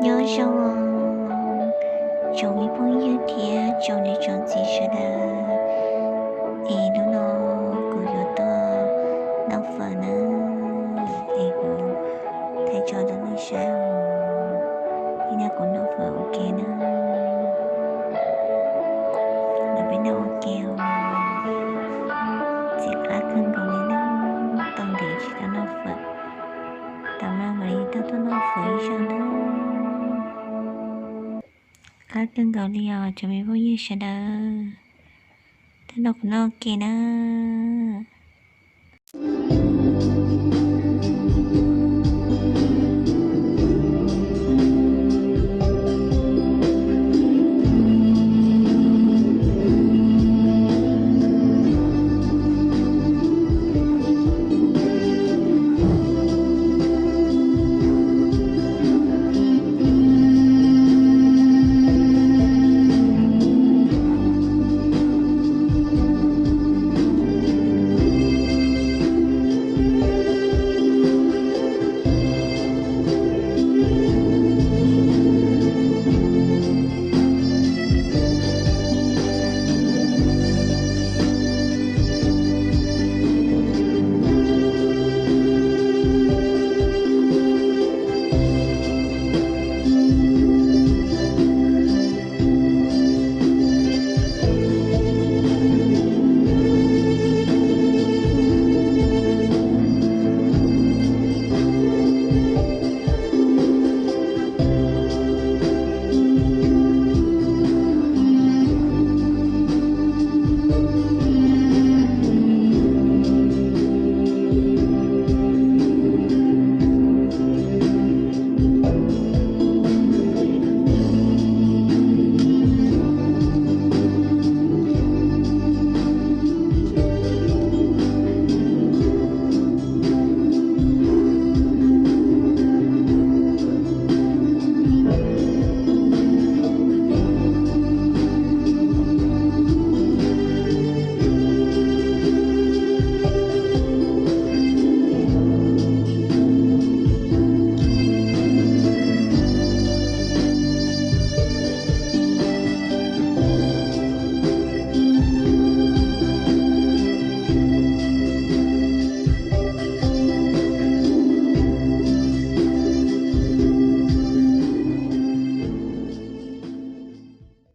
Nyob zoo tsoom me phooj ywg thiab tsoom niam tsoom txiv sawv daws, es hnub no kuv yuav tuaj noj fawm na, es kuv thaij tso rau nej saib os. Ib hnub no kuv noj fawm ua ke na, los peb noj ua ke os. Txiv qab kawg nkaus li na, tau ntev tsis tau noj fawm, tam no mam li tau tuaj noj fawm ib zaug na. Qab kawg nkaus li os tsoom me phooj ywg sawv daws, hnub no kuv noj ua ke na.